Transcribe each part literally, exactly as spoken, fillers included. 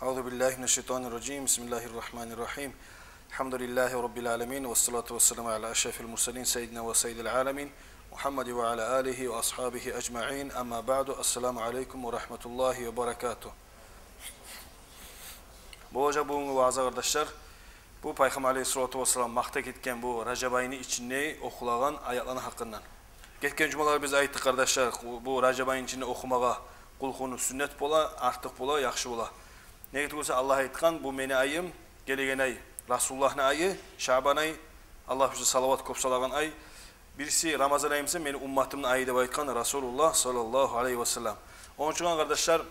أعوذ بالله من الشيطان الرجيم. بسم الله الرحمن الرحيم. الحمد لله رب العالمين، والصلاة والسلام على أشرف المرسلين سيدنا وسيد العالمين محمد وعلى آله وأصحابه أجمعين. أما بعد. السلام عليكم ورحمة الله وبركاته. Болажакъ бугюнгю ваъза, къардашлар, бу Пайхаммар алейгьиссалату вассалам макътап гетген бу Ражаб айны ичинде охулагъан аятланы гьакъындан. Гетген жумалар биз айтдыкъ, къардашлар, бу Ражаб айны ичинде охумагъа Къулгьуну сюннет бола, артыкъ бола, яхшы бола. Неге тюгюл эсе Аллагь айтгъан: «Бу мени айым, гелеген ай Расулуллагьны айы, Шаъбан ай, Аллагь бизге салават кёп салагъан ай. Бириси Рамазан ай буса, мени умматымны айы», — деп айтгъан Расулуллагь саллаллагьу алайгьи васаллам. Ону учун, къардашлар,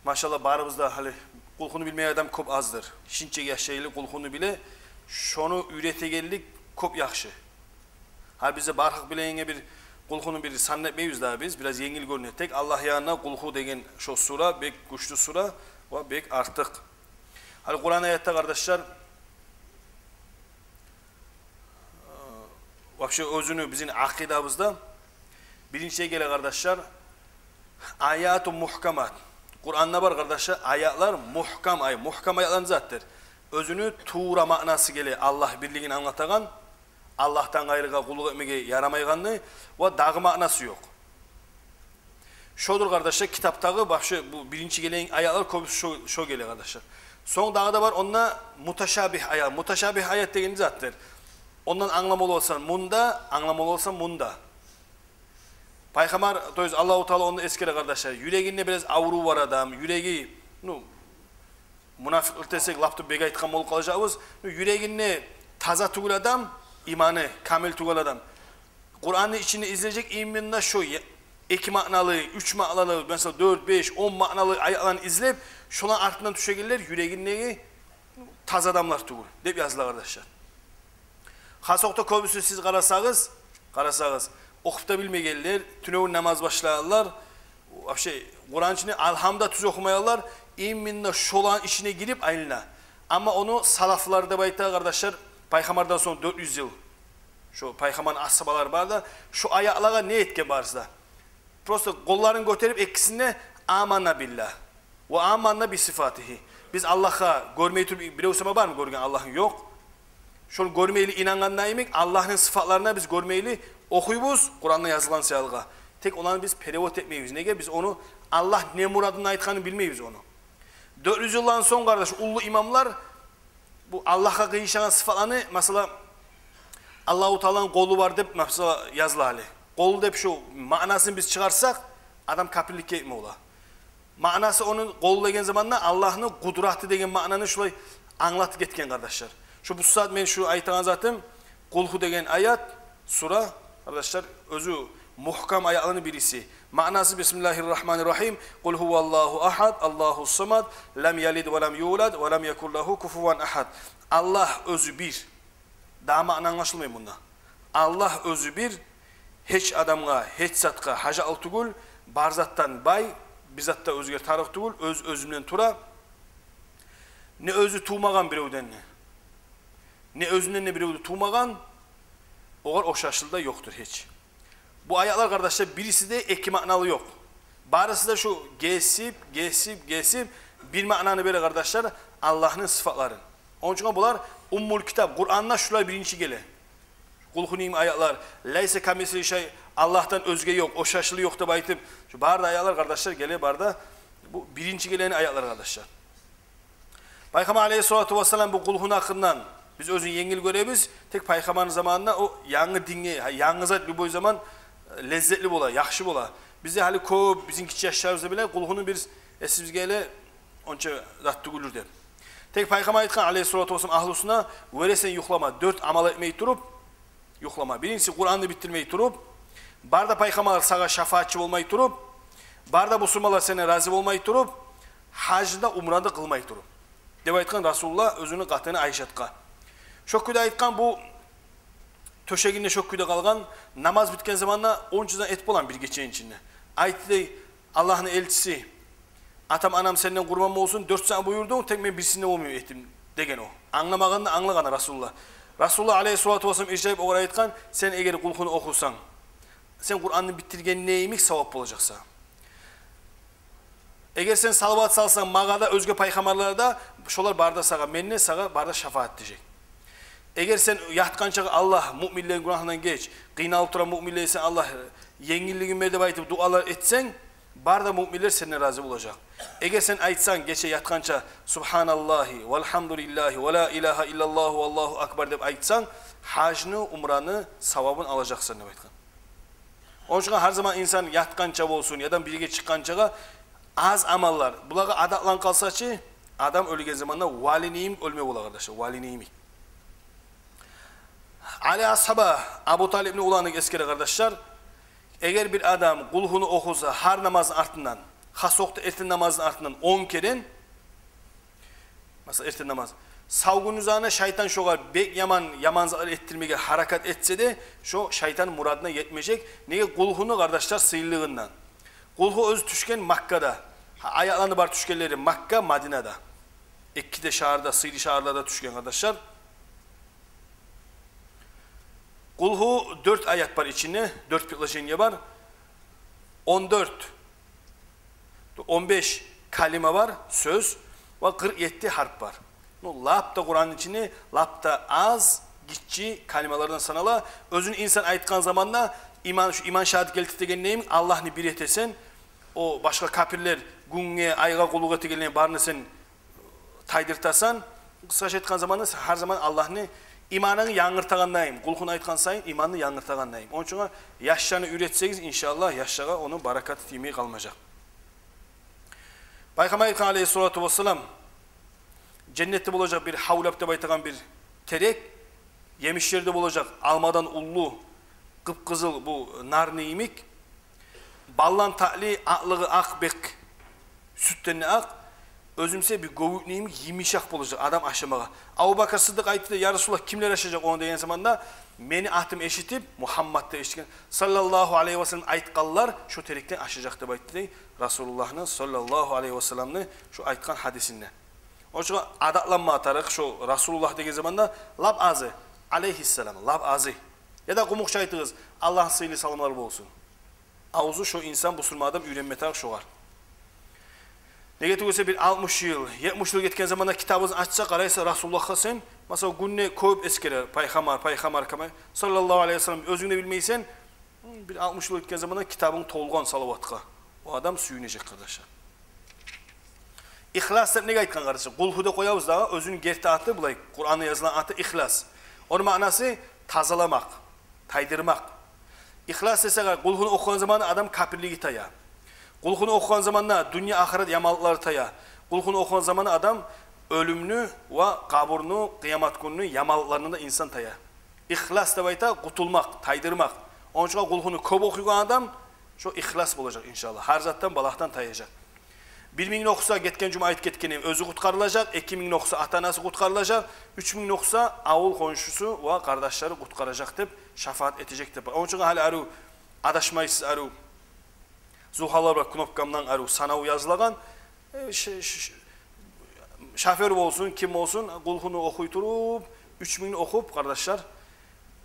машаллагь, барыбыз да гьали Къулгьуну билмейген адам кёп аздыр. Шинчеги яшайгъанлар Къулгьуну биле, шону уьйретегенлик кёп яхшы. Гьали бизде бархакъ билегенге бир Къулгьуну бир сан этмейбиз дагъы биз, бираз енгил гёрюне. Тек Аллагь янында Къулгьу деген шо сура бек гючлю сура ва бек артыкъ. Гьали Къуран аятда, къардашлар, вообще оьзюню бизин акъидабызда биринчи геле, къардашлар, аяту мухкамат. Къуранда бар, къардашлар, аятлар мухкам, ай, мухкам аятлар затдыр. Оьзюню тувра маънасы геле, Аллагь бирлигин англатагъан, Аллагьдан къайрыгъа къуллукъ этмеге ярамайгъанны, ва дагъы маънасы ёкъ. Шодур, къардашлар, китапдагъы вообще бу биринчи гелеген аятлар кёбюсю шо, шо геле, къардашлар. Сонг дагъы да бар онда муташабигь аят. Муташабигь аят деген затдыр. Ондан англама боласан мунда, англама боласан мунда. Пайхаммар, то есть Аллагьу Таала онда эсгере, къардашлар, юрегинде бираз аврув бар адам, юреги, ну, мунафикълер десек, лап да бек айтгъан болуп къалажакъбыз. Ну, юрегинде таза тюгюл адам, иманы камил тюгюл адам Къуранны ичинде излежек именно шо я-, эки маъналы, уьч маъналы, масала, дёрт, беш, он маъналы аятланы излеп, шоланы артындан тюшегенлер юрегиндеги таза адамлар тюгюл деп языла, къардашлар. Хас окъда кёбюсю сиз къарасагъыз, къарасагъыз, охуп да билмегенлер, тюневюн намаз башлагъанлар, вообще Къуран ичинде Алгьамда тюз охумайгъанлар, именно шоланы ичине гирип айлана. Амма ону салафлар деп айта, къардашлар, Пайхаммардан сонг дёрт юз йыл шо Пайхаммарны асгьабалары бар да, шо аятлагъа не этген барысы да? Просто къолларын гётерип экисин де: «Аманна биллагь ва аманна би сифатигьи». Биз Аллагьгъа гёрмей туруп, бирев сама бармы гёрген Аллагьны? Ёкъ. Шону гёрмейли инангъанда йимик, Аллагьны сыфатларына биз гёрмейли охуйбуз, Къуранда язылгъан саялы. Тек оланы биз перевод этмейбиз. Неге? Биз ону, Аллагь не мурадын айтгъанын билмейбиз ону. Дёрт юз йылдан сонг, къардаш, уллу имамлар бу Аллагьгъа къыйышагъан сыфатланы, масала, Аллагьу Тааланы къолу бар деп, масала, языла гьали. Къол деп шу маънасын биз чыгъарсакъ, адам капирликге гетме бола. Маънасы, ону къол деген заманда Аллагьны къудраты деген маънаны шулай англатып гетген, къардашлар. Шу бу сагьат мен шу айтагъан затым, Къулгьу деген аят, сура, къардашлар, оьзю мухкам аятланы бириси. Маънасы: Бисмиллагьи ррагьмани ррагьим. Къул гьуваллагьу агьад, Аллагьу ссамад, лам ялид ва лам юлад, ва лам якун лагьу куфуван агьад. Аллагь оьзю бир. Дагъы маъна англашылмай мунда. Аллагь оьзю бир, гьеч адамгъа, гьеч затгъа гьажатлы тюгюл, бар затдан бай, бир зат да оьзюне тарыкъ тюгюл, оьз-оьзюнден тура. Не оьзю тувмагъан биревден де, не оьзюнден де бирев де тувмагъан, огъар ошашлы да ёкъдур гьеч. Бу аятлар, къардашлар, бириси де эки маъналы ёкъ. Барысы да шу гесип, гесип, гесип бир маънаны бере, къардашлар, Аллагьны сыфатларын. Ону учун булар Уммул Китап, Къуранда шулар биринчи геле. Къулгьуну йимик аятлар, «Лайса камислигьи шай», Аллагьдан оьзге ёкъ, ошашлы ёкъ деп айтып, шу бары да аятлар, къардашлар, геле, бары да бу биринчи гелеген аятлар, къардашлар. Пайхаммар алейгьиссалату вассалам бу Къулгьуну гьакъындан биз оьзюн енгил гёребиз. Тек Пайхаммарны заманында о янгы динге, янгы зат любой заман, э, леззетли бола, яхшы бола. Бизде гьали кёп, бизин гиччи яшларыбыз да биле, Къулгьуну бир эсибизге геле, онча зат тюгюлдюр деп. Тек Пайхаммар айтгъан алейгьиссалату вассалам агьлюсюне: «Оьлесен юхлама, дёрт амал этмей туруп юхлама. Биринчиси, Къуранны битдирмей туруп, бары да пайхаммарлар сагъа шафаатчы болмай туруп, бары да бусурманлар сенден рази болмай туруп, гьажны да, умраны да къылмай туруп», — деп айтгъан Расулуллагь оьзюню къатыны Айшатгъа. Шо кюйде айтгъан, бу тёшегинде шо кюйде къалгъан, намаз битген заманда онча зат этип боламы бир гечени ичинде? Айтды дей: «Аллагьны элчиси, атам-анам сенден къурбан болсун, дёрт зат буюрдунг, тек мен бирисин де болмай этдим», — деген о. Англамагъанны англагъан Расулуллагь. Расулуллагь алейгьиссалату вассалам иржайып огъар айтгъан: «Сен эгер Къулгьуну охусанг, сен Къуранны битдиргенде йимик савап болажакъ сагъа». Эгер сен салават салсанг магъа да, оьзге пайхаммарларгъа да, шолар бары да сагъа, мен де сагъа бары да шафаат этежек. Эгер сен ятгъанчагъа «Аллагь, муъминлени гюнагьындан геч, къыйналып турагъан муъминлеге сен, Аллагь, енгиллигин бер» деп айтып дуалар этсенг, бары да муъминлер сенден рази болажакъ. Эгер сен айтсанг гече ятгъанча «Субгьаналлагьи, валгьамдулиллагьи, ва ла илагьа иллаллагьу, валлагьу акбар» деп айтсанг, гьажны, умраны савабын алажакъсан деп айтгъан. Ону учун гьар заман инсан ятгъанча болсун, яда бирге чыкъгъанчагъа аз амаллар. Булагъа адатланып къалса чы, адам оьлген заманда валини йимик оьлме бола, къардашлар, валини йимик. Али асгьаба, Абу Талипни уланы, эсгере, къардашлар, эгер бир адам Къулгьуну охуса гьар намазны артындан, хас вакътиде эртен намазны артындан он керен, масала, эртен намаз, сав гюнюзюне шайтан шогъар бек яман, яман затлар этдирмеге гьаракат этсе де, шо шайтан мурадына етмежек. Неге? Къулгьуну, къардашлар, сыйлылыгъындан. Къулгьу оьзю тюшген Маккада. Гьа, аятланы бар тюшгенлери Макка, Мадинада. Эки де шагьарда, сыйлы шагьарларда тюшген, къардашлар. Къулгьу дёрт аят бар ичинде, дёрт предложение бар. Он дёрт, он беш калима бар, сёз, ва къыркъ етти гьарп бар. Ну, лап да Къуранны ичинде лап да аз, гиччи калималардан санала. Оьзюн инсан айтгъан заманда иман, шу иман шагьадат гелтир дегенлейин, Аллагьны бир этесен, о башгъа капирлер гюнге, айгъа къуллукъ этегенлейин, барын да сен тайдыртасан. Къысгъача айтгъан заманда, сен гьар заман Аллагьны, иманынгны янгыртагъандайын, Къулгьуну айтгъан сайын иманны янгыртагъандайын. Ону учун яшланы уьйретсегиз, иншааллагь, яшлагъа ону баракаты тиймей къалмажакъ. Пайхаммар айтгъан, алейгьиссалату вассалам, женнетде болажакъ бир гьавлап деп айтагъан бир терек, емишлери де болажакъ алмадан уллу, къып-къызыл, бу нарны йимик, балдан татли, акълыгъы акъ, бек сютден де акъ, оьзю буса бир гёбюкню йимик йымышакъ болажакъ адам ашамагъа. Абу Бакр Сыддыкъ айтды: «Я Расулуллагь, кимлер ашажакъ ону?» — деген заманда, мени атым эшитип, Мугьаммад деп эшитген, саллаллагьу алайгьи ва саллам айтгъанлар шо терекден ашажакъ деп айтды дей Расулуллагьны, саллаллагьу алайгьи ва салламны, шо айтгъан гьадисинде. Ону учун адатланма тарыкъ, шо Расулуллагь деген заманда лап азы, алайгьиссалам, лап азы. Яда къумукъча айтыгъыз: «Аллагьны сыйлы саламлары болсун». Авзу шо инсан, бусурман адам уьйренме тарыкъ шогъар. Неге тюгюл де бир алтмыш йыл, етмиш йыл гетген заманда китабынгны ачса, къарайса Расулуллагьгъа сен, масала, гюнде кёп эсгере: «Пайхаммар, пайхаммар, пайхаммар», саллаллагьу алайгьи ва саллам, оьзюнг де билмейсен, бир алтмыш йыл гетген заманда китабынг толгъан салаватгъа. О адам сююнежек, къардашлар. Ихлас деп неге айтгъан, къардашлар? Къулгьу деп къоябыз дагъы, оьзюню герти аты, булай Къуранда язылгъан аты Ихлас. Ону маънасы тазаламакъ, тайдырмакъ. Ихлас десе, къулгьуну охугъан заманда адам капирлиги тая. Къулгьуну охугъан заманда дюнья-ахырат яманлыкълары тая. Къулгьуну охугъан заманда адам оьлюмню ва къабурну, къыямат гюнню яманлыкъларындан да инсан тая. Ихлас деп айта къутулмакъ, тайдырмакъ. Ону учун къулгьуну кёп охуйгъан адам, шо ихлас болажакъ, иншааллагь. Гьар затдан, балагьдан таяжакъ. Бир мингни охуса, гетген жума айтып гетгеним, оьзю къутгъарылажакъ, эки мингни охуса, ата-анасы къутгъарылажакъ, уьч мингни охуса, авул-хоншусу ва къардашлары къутгъаражакъ деп, шафаат этежек деп. Ону учун гьали арив адашмайсыз, арив зугьалар бар, кнопкамдан арив санав язылагъан. Э, ш-, ш-, ш-, шофёр болсун, ким болсун, къулгьуну охуй туруп, уьч мингни охуп, къардашлар,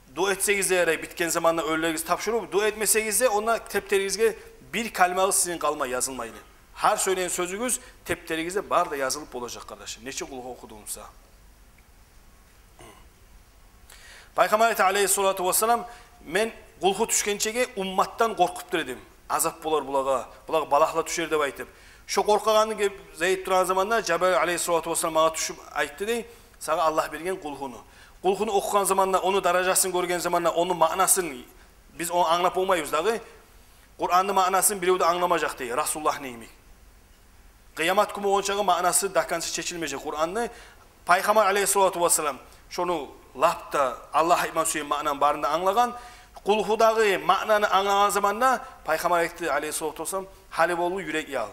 дуа этсегиз де ярай, битген заманда оьлюлеригизни тапшуруп, дуа этмесегиз де, онда тептеригизге бир калимагъыз сизин къалмай, язылмайлы. Гьар сёйлеген сёзюгюз тептеригизде бары да язылып болажакъ, къардашлар, нече къулгьу охудугъунгну. Пайхаммар айта, алейгьиссалату вассалам: «Мен къулгьу тюшгенчеге умматдан къоркъуп тура эдим. Азап болар булагъа, булагъа балагьлар тюшер деп айтып. Шо къоркъагъанны геп зайып турагъан заманда Жабраил алейгьиссалату вассалам магъа тюшюп айтды, — дей, — сагъа Аллагь берген къулгьуну. Къулгьуну охугъан заманда, ону даражасын гёрген заманда, ону маънасын, биз ону англап болмайбыз дагъы. Къуранны маънасын бирев де англамажакъ, — дей, — Расулуллагьны йимик. Къыямат гюн болгъунчагъа маънасы до конца чечилмежек Къуранны». Пайхаммар алейгьиссалату вассалам шону лап да Аллагь айтмагъа сюеген маънаны барын да англагъан. Къулгьудагъы маънаны англагъан заманда Пайхаммар айтды, алейгьиссалату вассалам: «Гьали болду юрек ял.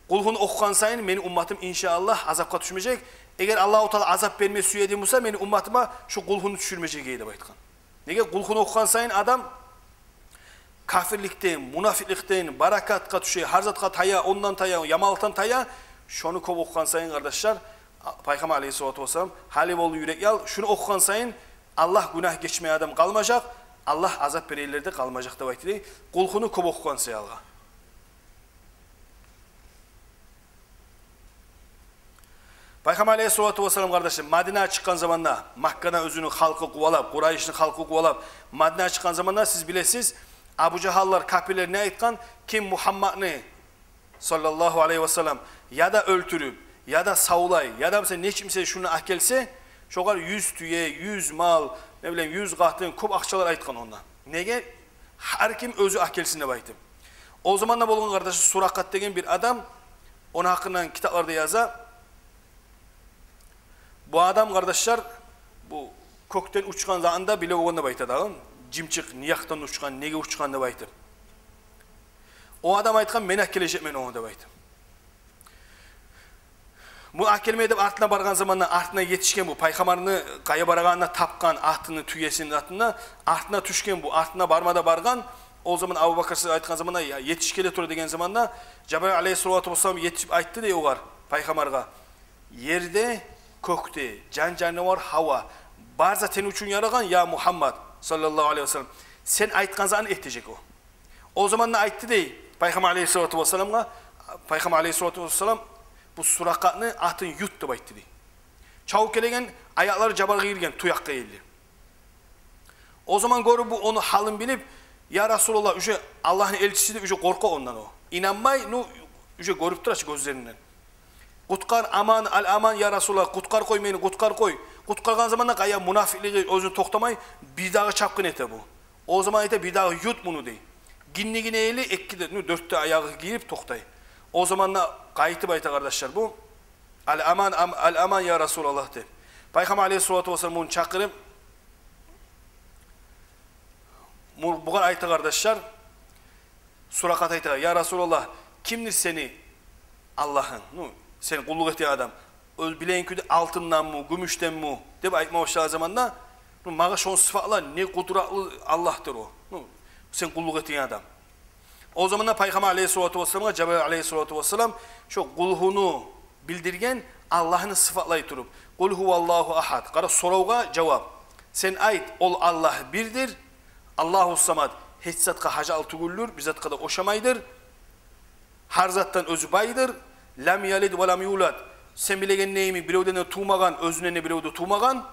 Къулгьуну охугъан сайын мени умматым, иншааллагь, азапгъа тюшмежек. Эгер Аллагьу Таала азап берме сюеген буса мени умматыма, шу къулгьуну тюшюрмежек эди», — деп айтгъан. Неге? Къулгьуну охугъан сайын адам капирликден, мунафикъликден, баракатгъа тюше, гьар затгъа тая, ондан тая, яманлыкъдан тая. Шону кёп охугъан сайын, къардашлар, Пайхаммар алейгьиссалату вассалам: «Гьали болду юрек ял, шуну охугъан сайын Аллагь гюнагь гечмей адам къалмажакъ, Аллагь азап берегенлер де къалмажакъ», — деп айтды дей. Къулгьуну кёп охугъан саялгъа. Пайхаммар алейгьиссалату вассалам, къардашлар, Мадинагъа чыкъгъан заманда, Маккадан оьзюню халкъы къувалап, Къурайышны халкъы къувалап, Мадинагъа чыкъгъан заманда, сиз билесиз, Абу Жагьаллар, капирлер не айтгъан? Ким Мугьаммадны, саллаллагьу алайгьи ва саллам, я да оьлтюрюп, я да савлай, я да, мисал, нечик, мисал, шуну алып гелсе, шогъар юз тюе, юз мал, не билейим, юз къатын, кёп акъчалар айтгъан онда. Неге? Гьар ким оьзю алып гелсин деп айтып. О заманда болгъан, къардашлар, Суракъат деген бир адам, ону гьакъындан китапларда яза. Бу адам, къардашлар, бу кёкден учгъан затны да биле болгъан деп айта дагъы. Жымчыкъ не якъдан учгъан, неге учгъан деп айтып. О адам айтгъан: «Мен алып гележекмен ону», — деп айтып. Бу алып гелмеге деп артына баргъан заманда, артына етишген бу, пайхаммарны къайда барагъанын тапгъан, атыны, тюесини, атын да, артына тюшген бу, артына барма да баргъан. О заман Абу Бакр Сыддыкъ айтгъан заманда, я, етишип геле тура деген заманда, Жабраил алейгьиссалату вассалам етишип айтды дей огъар, пайхаммаргъа: «Ерде, кёкде, жан-жанывар, гьава, бар зат сен учун ярагъан, я Мугьаммад, саллаллагьу алайгьи ва саллам. Сен айтгъан затны этежек о». О заманда айтды дей пайхаммар алейгьиссалату вассаламгъа, пайхаммар алейгьиссалату вассалам: «Бу Суракъатны атын ют», — деп айтды дей. Чабып гелеген, аякълары жабар къыйылгъан, туякъгъа ерли. О заман гёрюп бу, ону гьалын билип: «Я Расулаллагь, уже Аллагьны элчиси», — деп, уже къоркъа ондан о. Инанмай, ну, уже гёрюп тура чы гёзлеринден. «Къутгъар, аман, ал-аман, я Расулаллагь, къутгъар къой мени, къутгъар къой». Къутгъаргъан заманда къайда мунафикълиги оьзюню токътамай, бирдагъы чапгъын эте бу. О заман айта: «Бирдагъы ют муну», — дей. Гиндигине ерли эки де, ну, дёрт де аягъы гирип токътай. О заманда къайтып айта, къардашлар, бу: «Ал-аман, ам-, ал-аман, я Расулаллагь», — деп. Пайхаммар алейгьиссалату вассалам муну чакъырып, му-, бугъар айта, къардашлар, Суракъат айта: «Я Расулаллагь, кимдир сени Аллагьынг? Ну, сен къуллукъ этеген адам. Оьз билеген кюйде алтынданмы, гюмюшденми?» — деп айтма башлагъан заманда: «Ну, магъа шону сыфатла, не къудратлы Аллагьдыр о, ну, сен къуллукъ этеген адам». О заманда пайхаммар алейгьиссалату вассаламгъа Жабраил алейгьиссалату вассалам шо къулгьуну билдирген, Аллагьны сыфатлай туруп. «Къул гьуваллагьу агьад». Къара, соравгъа жавап. Сен айт: «Ол Аллагь бирдир, Аллагьу самад, гьеч затгъа гьажатлы тюгюлдюр, бир затгъа да ошамайдыр, гьар затдан оьзю байдыр, лам ялид ва лам юлад». Сен билеген йимик, биревден де тувмагъан, оьзюнден де бирев де тувмагъан,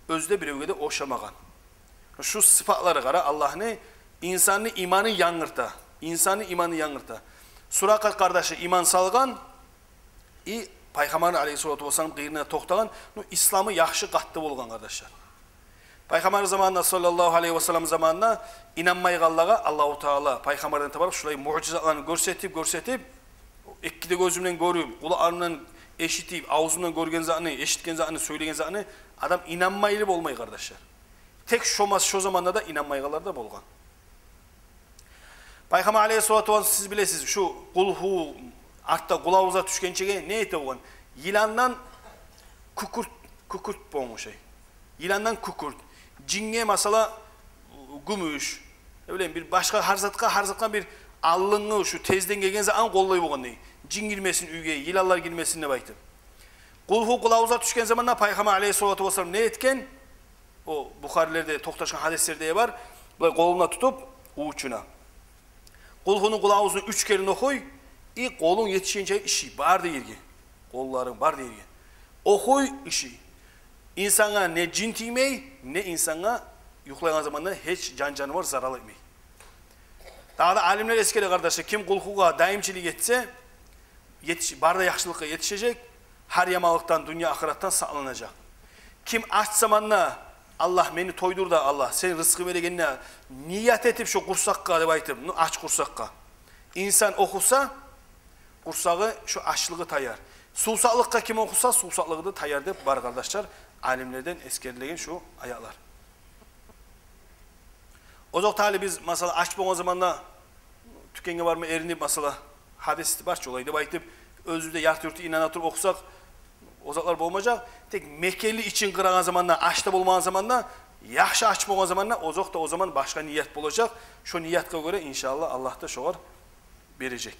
оьзю де биревге де ошамагъан. Шу сыфатлары, къара, Аллагьны, инсанны иманын янгырта. Инсанны иманын янгырта. Суракъат къардашы иман салгъан, и пайхаммар алейгьиссалату вассалам къырыйына токътагъан, ну, исламы яхшы къатты болгъан, къардашлар. Пайхаммар заманында, саллаллагьу алайгьи ва саллам заманында, инанмайгъанлагъа Аллагьу Таала пайхаммардан табарып шулай муъжизатланы гёрсетип, гёрсетип, эки де гёзюмден гёрюп, къулакъларымдан эшитип, авзумдан гёрген затны, эшитген затны, сёйлеген затны адам инанмайлы болмай, къардашлар. Тек шо мас-, шо заманда да инанмайгъанлар да болгъан. Пайхаммар алейгьиссалату вассалам, сиз билесиз, шу къулгьу артда къулавуза тюшгенчеге не эте болгъан? Йыландан кюкюрт, кюкюрт болгъан шей. Йыландан кюкюрт. Жинге, масала, гюмюш. Не билейим, бир башгъа гьар затгъа, гьар затгъа бир алдынгъы, шу тезден гелген затны къоллай болгъан дей. Жин гирмесин уьйге, йыланлар гирмесин деп айтып. Къулгьу къулавуза тюшген заманда пайхаммар алейгьиссалату вассалам не этген? О Бухарилерде токъташгъан гьадислерде бар. Булай къолуна тутуп, увучуна. Къулгьуну къулавузун уьч керен охуй, и къолунг етишгенче ишый, бар да ерге. Къолларынг бар да ерге. Охуй, ишый. Инсангъа не жин тиймей, не инсангъа юхлайгъан заманда гьеч жан-жанывар зарал этмей. Дагъы да алимлер эсгере, къардашлар, ким къулгьугъа даимчилик этсе, етиш-, бар да яхшылыкъгъа етишежек, гьар яманлыкъдан, дюнья-ахыратдан сакъланажакъ. Ким ач заманда: «Аллагь, мени тойдур да, Аллагь, сен рызкъы берегенде», — ният этип шо къурсакъгъа деп айтып, ну, ач къурсакъгъа. Инсан охуса, къурсагъы, шо ачлыгъы таяр. Сувсакълыкъгъа ким охуса, сувсакълыгъы да таяр деп бар, къардашлар, алимлерден эсгерилеген шу аятлар. Озокъда, гьали биз, масала, ач болгъан заманда тюкенге барма эринип, масала, гьадис бар чы олай деп айтып, оьзю де ярты-юрту инана туруп охусакъ, о затлар болмажакъ. Тек мекенли ичин къырагъан заманда, ач да болмагъан заманда, яхшы ач болгъан заманда, озокъда, о заман башгъа ният болажакъ. Шо ниятгъа гёре, иншааллагь, Аллагь да шогъар бережек.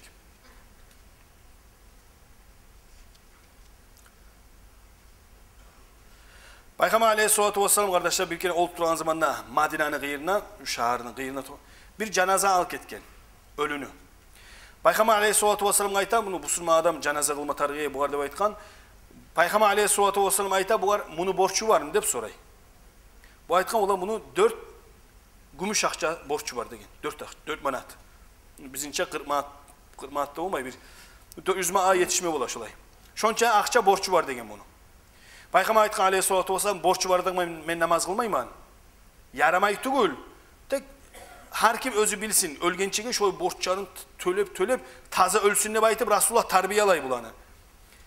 Пайхаммар алейгьиссалату вассалам, къардашлар, бир керен олтуруп турагъан заманда Мадинаны къыйырына, шагьарны къыйырына ту-, бир жаназа алып гетген, оьлюню. Пайхаммар алейгьиссалату вассаламгъа айта: «Муну бусурман адам жаназа къылма тарыкъ бугъар», — деп айтгъан. Пайхаммар алейгьиссалату вассалам айта, бугъар муну борчу бармы деп сорай. Бу айтгъан, олагъа муну дёрт гюмюш акъча борчу бар деген. Дёрт акъ-, дёрт манат. Бизинче къыркъ манат, къыркъ манат да болмай, бир дёрт юз манат етишме бола шолай. Шонча акъча борчу бар деген муну. Пайхаммар айтгъан алейгьиссалату вассалам, борчу бар адамгъа мен, мен намаз къылмайман. Ярамай тюгюл. Тек гьар ким оьзю билсин, оьлгенчеге шолай борчларын т-, тёлеп, тёлеп, таза оьлсюн деп айтып, Расулуллагь тарбиялай буланы.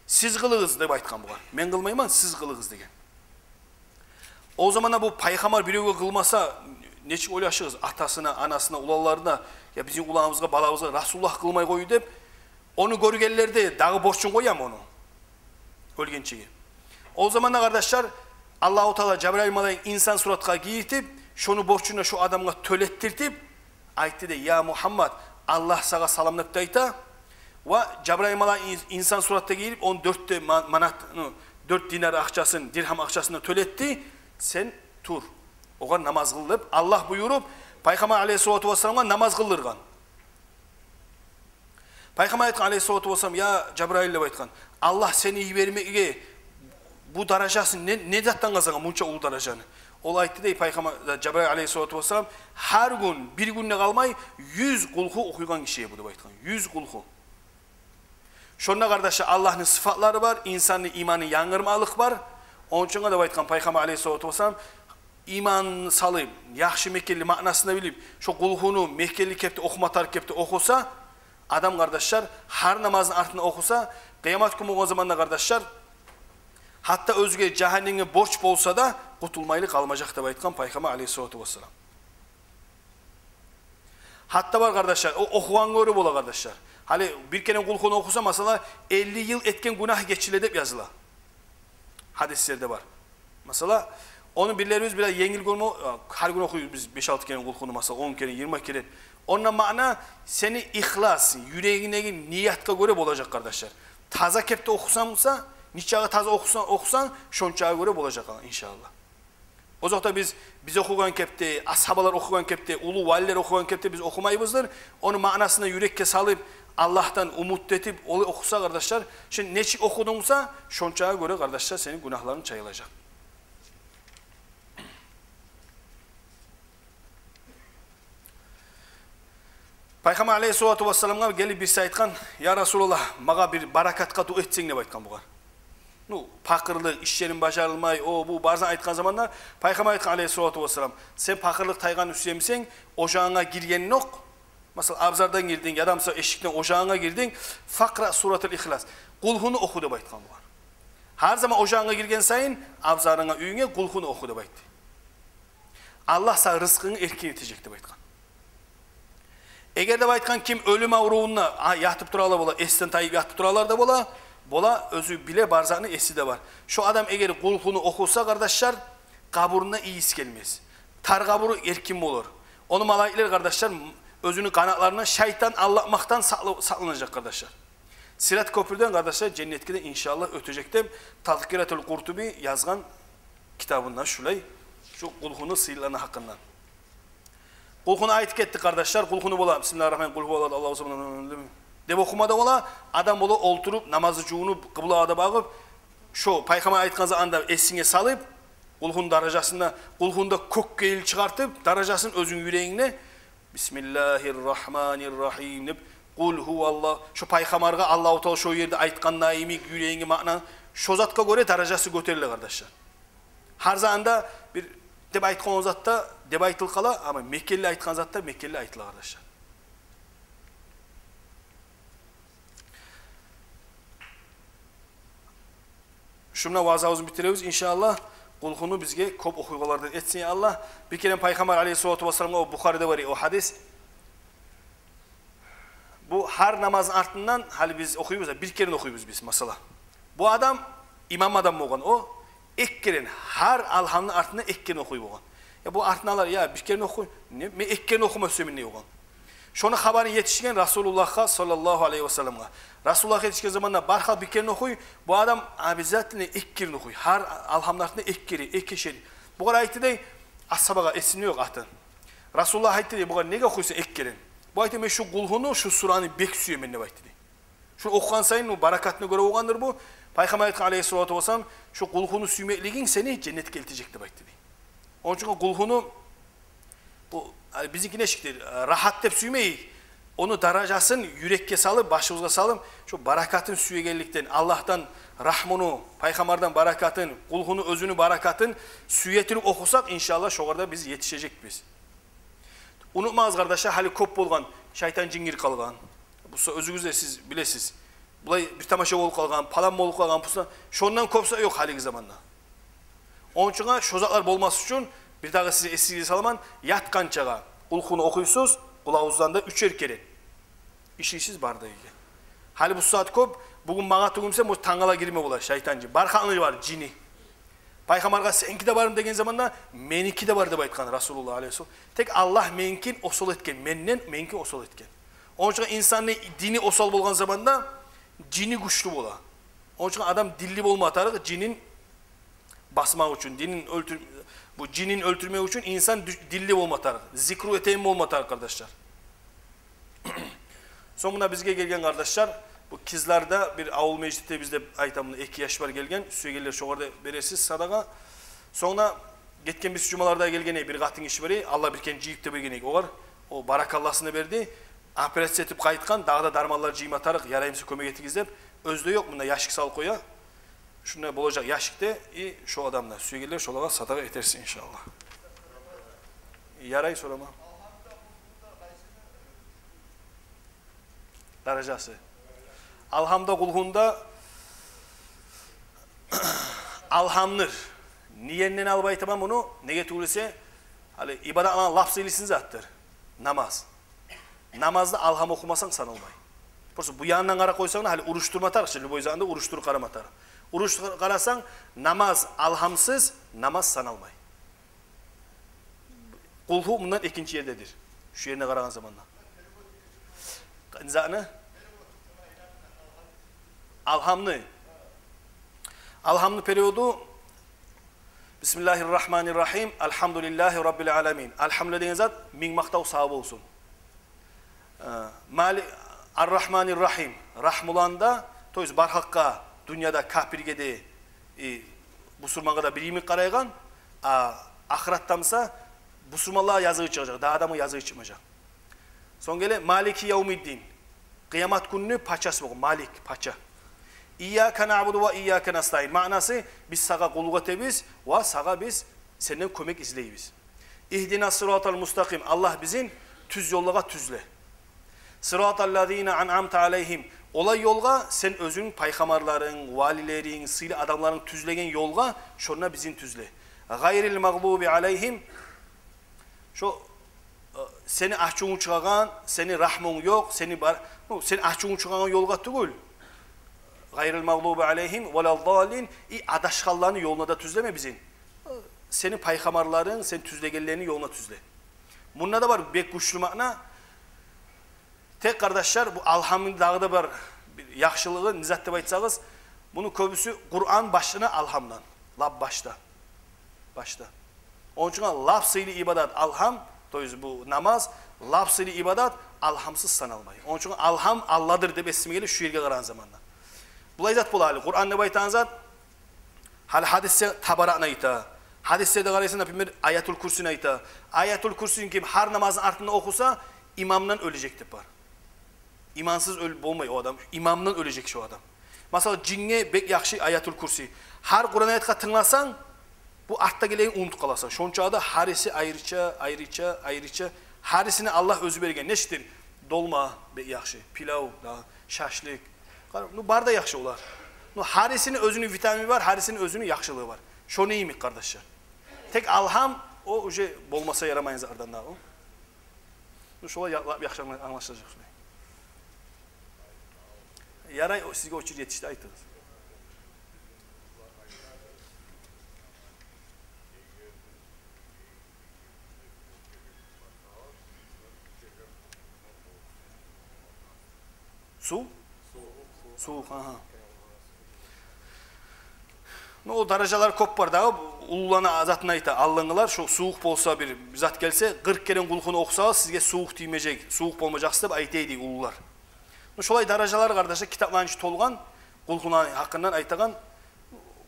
Сиз къылыгъыз деп айтгъан бугъар. Мен къылмайман, сиз къылыгъыз деген. О заманда бу пайхаммар биревге къылмаса, нечик ойлашыгъыз? Атасына, анасына, уланларына, я бизин уланыбызгъа, балабызгъа Расулуллагь къылмай къойду деп, ону гёргенлер де дагъы борчун къоямы ону? Оьлгенчеге. О заманда, къардашлар, Аллагьу Таала Жабрайыл малайикни инсан суратгъа гийиртип, шону борчун да шо адамгъа тёлеттиртип, айтды дей: «Я Мугьаммад, Аллагь сагъа салам», — деп де айта. Ва Жабрайыл малайик ин-, инсан суратда гийирип, он дёрт де ма-, манат, ну, дёрт динар акъчасын, диргьам акъчасын да тёлетди. «Сен тур, огъар намаз къыл», — деп Аллагь буюруп, Пайхаммар алейгьиссалату вассаламгъа намаз къылдыргъан. Пайхаммар айтгъан алейгьиссалату вассалам: «Я Жабрайыл, — деп айтгъан, — Аллагь сени йибермеге бу даражасын не, не затдан къазангъан, мунча уллу даражаны?» Ол айтды дей, Пайхаммар, Жабрайыл алейгьиссалату вассалам: «Гьар гюн, бир гюн де къалмай, юз къулгьу охуйгъан гиши бу», — деп айтгъан. Юз къулгьу. Шонда, къардашлар, Аллагьны сыфатлары бар, инсанны иманы янгырмакълыкъ бар. Ону учун да деп айтгъан Пайхаммар алейгьиссалату вассалам, иманын салып, яхшы мекенли маънасын да билип, шо къулгьуну мекенли кепде охума тарыкъ кепде охуса, адам, къардашлар, гьар намазны артында охуса, къыямат гюн болгъан заманда, къардашлар, гьатта оьзюне жагьаннемге борч болса да, къутулмайлы къалмажакъ деп айтгъан Пайхаммар алейгьиссалату вассалам. Гьатта бар, къардашлар, о охугъангъа гёре бола, къардашлар. Гьали бир керен къулгьуну охуса, масала, элли йыл этген гюнагь гечиле деп языла. Гьадислерде бар. Масала, ону бирлерибиз бираз енгил гёрме, гьар гюн охуйбуз биз беш-алты керен къулгьуну, масала, он керен, йигирма керен. Онда маъна сени ихлас, юрегингдеги ниятгъа гёре болажакъ, къардашлар. Таза кепде охусанг буса, нечакъы таза охусанг, охусанг, шончагъа гёре болажакъ, иншааллагь. Озокъда, биз, биз охугъан кепде, асгьабалар охугъан кепде, уллу валилер охугъан кепде биз охумайбыздыр. Ону маънасын да юрекге салып, Аллагьдан умут этип, олай охуса, къардашлар, сен нечик охудунг буса, шончагъа гёре, къардашлар, сени гюнагьларынг чайылажакъ. Пайхаммар алейгьиссалату вассаламгъа гелип бириси айтгъан: «Я Расулаллагь, магъа бир баракатгъа дуа этсенг», — деп айтгъан бугъар. Ну, пакъырлыкъ, ишлерим бажарылмай, о, бу, барысын айтгъан заманда Пайхаммар айтгъан алейгьиссалату вассалам: «Сен пакъырлыкъ тайгъанны сюемисен, ожагъынга гиргенинокъ, масала, абзардан гирдинг, яда, масала, эшикден ожагъынга гирдинг, факъра суратал Ихлас, къулгьуну оху», — деп айтгъан бугъар. «Гьар заман ожагъынга гирген сайын, абзарынга, уьюнге къулгьуну оху», — деп айтды. «Аллагь сагъа рызкъынгны эркин этежек», — деп айтгъан. Эгер, деп айтгъан, ким оьлюм аврувунда, а, ятып туралар бола, эсден тайып ятып туралар да бола, бола, оьзю биле, бар затны эси де бар. Шо адам эгер къулгьуну охуса, къардашлар, къабурунда ийис гелмес. Тар къабуру эркин болур. Ону малайиклер, къардашлар, оьзюню къанатларындан шайтан алдатмакъдан сакъла-, сакъланажакъ, къардашлар. Сират кёпюрден, къардашлар, женнетге де, иншааллагь, оьтежек деп Тазкиратул Къуртуби язгъан китабында шулай, шу къулгьуну сыйлылыгъыны гьакъындан. Къулгьуну айтып гетдик, къардашлар. Къулгьуну бола: «Бисмиллагьир рагьманир рагьим, къул гьуваллагьу агьад, Аллагьу самад», — деп охума да бола. Адам бола олтуруп, намазы жувунуп, къыблагъа да багъып, шо Пайхаммар айтгъан затны да эсинге салып, къулгьуну даражасында, къулгьуну да кёкге йыл чыгъартып, даражасын оьзюнг юрегингде, «Бисмиллагьир рагьманир рагьим» деп, «Къул гьуваллагь», шо Пайхаммаргъа Аллагьу Таала шо ерде айтгъанда йимик, юрегингде маъна, шо затгъа гёре даражасы гётериле, къардашлар. Гьар заманда бир деп айтгъан затда деп айтылып къала, амма мекенли айтгъан затда мекенли айтыла, къардашлар. Шуну булан ваъзабызны битиребиз, иншааллагь. Къулгьуну бизге кёп охуйгъанлардан этсин, я Аллагь. Бир керен Пайхаммар алейгьиссалату вассаламгъа, о Бухариде бар о гьадис. Бу гьар намазны артындан, гьали биз охуйбуз, бир керен охуйбуз биз, масала. Бу адам имам адам болгъан, о эки керен, гьар алгьамны артындан эки керен охуй болгъан. Я бу артындагъылар, я бир керен охуй, не, мен эки керен охума сюемен дей болгъан. Шону хабарын етишген Расулуллагьгъа, саллаллагьу алайгьи ва салламгъа. Расулуллагьгъа етишген заманда бархал бир керен охуй, бу адам обязательно эки керен охуй. Гьар алгьамны артындан эки керен, эки керен. Бугъар айтды дей, асгьабагъа, эсимде ёкъ аты. Расулуллагь айтды дей, бугъар неге охуйсан эки керен? Бу айтды, мен шу къулгьуну, шу сураны бек сюемен деп айтды дей. Шуну охугъан сайын, ну, баракатына гёре болгъандыр бу. Пайхаммар айтгъан, алейгьиссалату вассалам, шу къулгьуну сюймеклигинг сени женнетге элтежек деп айтды дей. Ону учун къулгьуну, бу, э, бизинки нечикдир, э, рагьат деп сюймейик. Ону даражасын юрекге салып, башыбызгъа салып, шу баракатын сюегенликден, Аллагьдан рагьмуну, пайхаммардан баракатын, къулгьуну оьзюню баракатын сюе туруп охусакъ, иншаллагь, шогъар да биз етишежекбиз. Унутмагъыз, къардашлар, гьали кёп болгъан, шайтан жин гирип къалгъан. Буса оьзюгюз де сиз билесиз. Булай бир тамаша болуп къалгъан, палан болуп къалгъан, буса, шондан кёп зат ёкъ гьалиги заманда. Ону учун шо затлар болмас учун, бир дагъы сизге эсигизге саламан, ятгъанчагъа къулгьуну охуйсуз, къулагъыздан да уьчер керен. Ишлейсиз, барды иги. Гьали бу сагьат кёп, бугюн магъа тюгюл буса, бу тангала гирме бола шайтан жин. Бар халкъны бар жини. Пайхаммаргъа сеники де бармы деген заманда, меники де бар деп айтгъан Расулуллагь алейгьиссалам. Тек Аллагь меникин осал этген, менден меникин осал этген. Ону учун инсанны дини осал болгъан заманда жини гючлю бола. Ону учун адам динли болма тарыкъ, жинин басмакъ учун, динин оьлтюр-, бу жинин оьлтюрмек учун инсан дю-, динли болма тарыкъ, зикру этеген болма тарыкъ, къардашлар. Сонг муна бизге гелген къардашлар, бу Кизлярда бир авул межитде биз деп айтаман, эки яш бар гелген, сюегенлер шогъар да бересиз садагъа. Сонг да гетген биз жумаларда гелген эди, бир къатын гиши бар эди, Аллагь бир керен жыйып да берген эди огъар, о баракалласын да берди. Операция этип къайтгъан, дагъы да дарманлар жыйма тарыкъ, ярай буса кёмек этигиз деп, оьзю де ёкъ, мунда ящик салып къоя. Шунда болажакъ ящикде, и шо адамлар, сюегенлер шолагъа садагъа этерсиз, иншаллагь. Ярай, сорама. Даражасы. Алгьамда, къулгьунда, алгьамдыр. Нигерден алып айтаман муну? Неге тюгюл эсе, гьали ибадатланы лап сыйлысын затдыр намаз. Намазда алгьам охумасанг, саналмай. Просто бу янындан къарап къойсанг да, гьали уруштурма тарыкъ чы, любой затны уруштуруп къарама тарыкъ. Уруштуруп къарасанг, намаз алгьамсыз, намаз саналмай. Къулгьу мундан экинчи ердедир. Шу ерине къарагъан заманда. Затны? Алгьамны. Алгьамны переводу: Бисмиллагьир рагьманир рагьим, альгьамдулиллагьи раббиль алямин. Альгьамдулиллагь деген зат, минг макътав сагъа болсун. Э, Мали-, ар-Рагьманир Рагьим, рагьмуланда, то есть бар халкъгъа, дюньяда капирге де, и бусурмангъа да бир йимик къарайгъан, а ахыратда буса бусурманлагъа языгъы чыгъажакъ, дагъы адамгъа языгъы чыкъмажакъ. Сонг геле Малики явмиддин, къыямат гюнню пачасы болгъан, Малик, пача. Ийяка наъбуду ва ийяка настаин. Маънасы: биз сагъа къуллукъ этебиз ва сагъа биз сенден кёмек излейбиз. Игьдина сыратал мустакъим. Аллагь, бизин тюз ёллагъа тюзле. Сыратал лазина анъамта алайгьим. Олай ёлгъа, сен оьзюнг, пайхаммарларынг, валилеринг, сыйлы адамларынг тюзлеген ёлгъа, шонда бизин тюзле. Гъайрил магъдуби алайгьим. Шо, э, сени ачувунг чыгъагъан, сени рагьмунг ёкъ, сени бар-, ну, сени ачувунг чыгъагъан ёлгъа тюгюл. Гъайрил магъдуби алайгьим валад даллин, и адашгъанланы ёлуна да тюзлеме бизин. Сени пайхаммарларынг, сен тюзлегенлени ёлуна тюзле. Мунда да бар бек гючлю маъна. Тек, къардашлар, бу алгьамны дагъы да бар бир яхшылыгъы не зат деп айтсагъыз, муну кёбюсю Къуран башлана алгьамдан, лап башда. Башда. Ону учун лап сыйлы ибадат алгьам, то есть бу намаз, лап сыйлы ибадат алгьамсыз саналмай. Ону учун алгьам Алладыр деп эсиме геле шу ерге къарагъан заманда. Булай зат бола гьали, Къуран деп айтагъан зат, гьали гьадисде Табаракъны айта. Гьадислерде къарайсан, например, Аятул Курсини айта. Аятул Курсини ким гьар намазны артында охуса, имандан оьлежек деп бар. Имансыз оьл-, болмай о адам, имандан оьлежек шо адам. Масала, жинге бек яхшы Аятул Курси. Гьар Къуран аятгъа тынгласанг, бу артда гелегенни унутуп къаласан. Шончагъы да гьариси айрыча, айрыча, айрыча. Гьарисини Аллагь оьзю берген. Нечикдир? Долма бек яхшы, пилав да, шашлык. Къара, ну, бар да яхшы олар. Ну, гьарисини оьзюню витамини бар, гьарисини оьзюню яхшылыгъы бар. Шону йимик, къардашлар. Тек алгьам, о уже болмаса ярамайгъан затлардан да о. Ну, шолай я-, лап яхшы англа-, англашылажакъ шолай. Ярай, о, сизге очередь етишди, айтыгъыз. Сув? Сувукъ, агьа. Ну, о даражалар кёп бар дагъы, уллуланы затын айта, алдынгъылар, шо сувукъ болса, бир зат гелсе, къыркъ керен Къулгьуну охусагъыз, сизге сувукъ тиймежек, сувукъ болмажакъсыз деп айта эди уллулар. Шолай даражалар, къардашлар, китапланы ичи толгъан, къулгьуну гьакъындан айтагъан.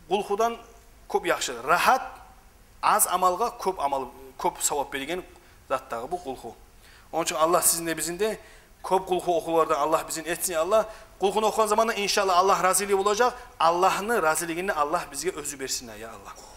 Къулгьудан кёп яхшы, рагьат, аз амалгъа кёп амал, кёп савап берген зат дагъы бу къулгьу. Ону учун Аллагь сизин де, бизин де кёп къулгьу охугъанлардан Аллагь бизин этсин, я Аллагь. Къулгьуну охугъан заманда, иншаАллагь, Аллагь разилиги болажакъ. Аллагьны разилигин Аллагь бизге оьзю берсин, я Аллагь.